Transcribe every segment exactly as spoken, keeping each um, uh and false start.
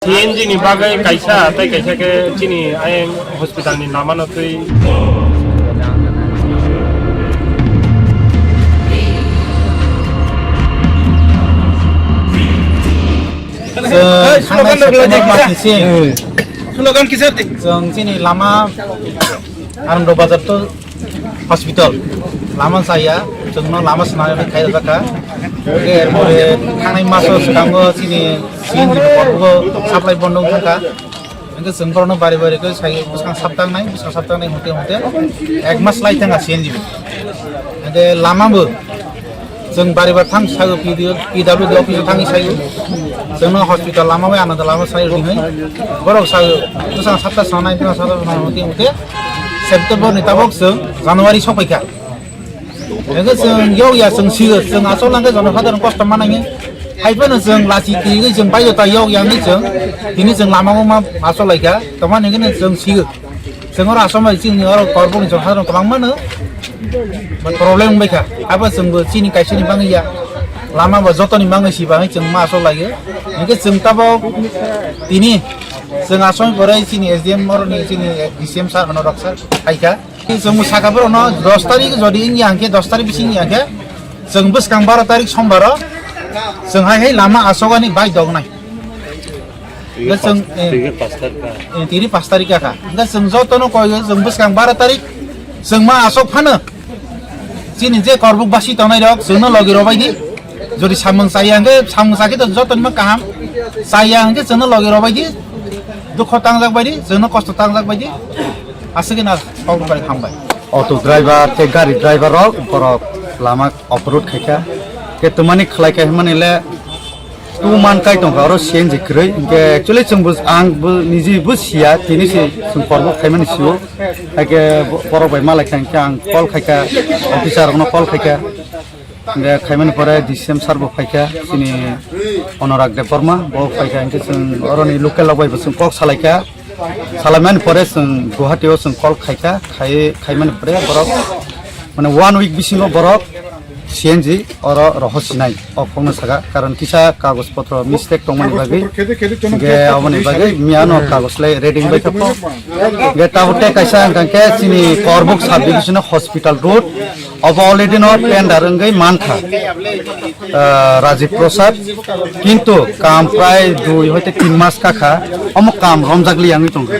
C N G ni bagwi kaisa tei kaisa khe chini ayang hospital ni lama no twi. Chwng Slogan thangnaisa rok tongma lajak kisa. Chwng chini lama Anando Bazar to hospital lama saya, chwngno lama swnamwi khairokjakha. Hwnkhe erpore thangnai maso swkango chini C N G ni korbugo supply bondo wngkha. Hwnkhe chwng borokno bari bari khe sai bwskang saptangnai, bwskang saptangnai hwnkhe hwnkhe ek mas lai thangkha C N G bo. Hwnkhe lama bo Chwng bari bar thang sago P D O, P W D office o thangwi sago. Chwngno hospital lama bai ano lama sai ri hai. Borok sago bwsang sapta sanai, bwsang sapta sanai mute mute September ni tabok chwng January sokpaikha. Hwnkhe chwng yokya chwng sigo, chwng asol hwnkhe jono sadharong kosto manangi. Haiphano chwng lachi twiwi chwng baio ta yokya hwnwi chwng tini chwng lama o ma asol laikha. Tongmani hwnkhe chwng sigo. Chwng oro asomai chini oro korboni jora kwbangma no problem wngbaikha. Abo chwngbo chini kaisani bangwi ya. Lama bo jotoni bangwi si bangwi chwng ma asok laiyo. Hwnkhe chwng tabok tini chwng asomai pore chini S D M oroni chini D C M sir hono rok sir phaikha. Chwngbo saka borokno dos tarik jodi wngya hwnkhe dos tarik bising wngya hwnkhe chwng bwskang baro tarik sombaro chwng hai hai lama asokani bai dognai. Hwnkhe chwng, eh, tini pas tarikh kha. Hwnkhe chwng jotono koi, chwng bwskang baro tarik, chwng ma asok phano. Chini je korbuk basi tongnai rok, chwngno logi robai di. Jodi samung chaya hwnkhe, samung chakhe to jotoni ma kaham. Chaya hwnkhe chwngno logi robai di. Dukho tangjak bai di, chwngno kosto tangjak bai di. Aswkhe na, kok bai hambai. Auto driver tei gari driver rok, borok lama off road khaikha. Khe twmani khlai kha hwnmani le two month kai tongkha oro C N G kwrwi. Hinkhe actually chwng bo, ang bo niji bo siya, tini se chwng kormo khaimani sio. Haikhe bo-, borok bai malai kha hinkhe ang call khaikha, officer rokno call khaikha. Hinkhe khaimani pore D C M sir bo phaikha, chini Anurag Debbarma bo phaikha, hinkhe chwng oroni local rok bai bo chwng kok salaikha. Salaimani pore chwng Guwahati o chwng call khaikha, khai, khaimani pore borok mane one week bisingo borok C N G oro rohor sinai o kokno saka, karon kisa kagoj potro mistake tongmani bagwi, hwnkhe aboni bagwi miyano kagoj lai reading bai kha po. Hwnkhe tabuk tei kaisa hwnkha khe chini Korbuk sub division hospital road obo already no tender wngwi mankha, ah, Rajiv Prasad, kintu kam prai dui hoite tin mas kakha, omo kam romjak li wngwi tongkha.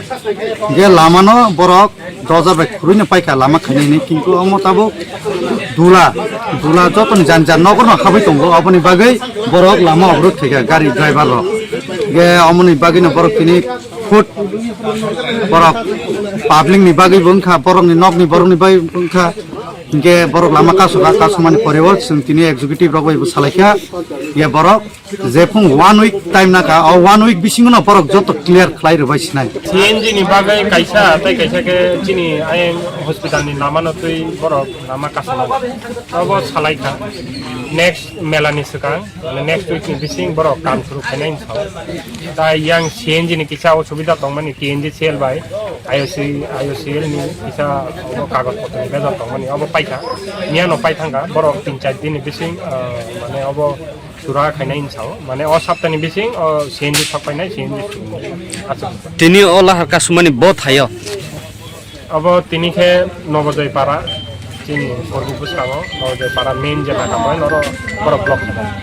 Hwnkhe lama no borok dojar bai khurui no paikha lama khainani, kintu omo tabuk dula, dula jotoni jan jan nogo no habwi tongo, aboni bagwi borok lama obrod khaikha gari driver rok. Ge omoni bagwi no borok tini khud borok public ni bagwi bo wngkha, borok ni nok ni borok ni bagwi bo wngkha, hinkhe borok lama kasukha, kasukmani pore o chwng tini executive rok bai bo salaikha, ye borok Jephung one week time nakha, o one week bisingo no borok joto clear khlai rwbai sinai. C N G ni bagwi kaisa tei kaisa khe chini ayang hospital ni lama no twi borok lama kasama. Obo salai kha. Next mela ni swkang, mane next week ni bising borok kam suru khainai hinwi sao. Tai yang C N G ni kisa osubida tongmani T N G C L bai I O C, I O C L ni kisa obo kagoj potro ni bejal tongmani obo paikha. Miyano paithangkha borok tin char din ni bising, ah, mane obo Sura khainai hinwi sao, mane o saptani bising o C N G thok painai, C N G thok painai. Achuk. Tini o lahar kasumani bo thaio. Abo tini khe Nobojoy Para, chini Korbu bwskango Nobojoy Para main je naka point, oro borok block.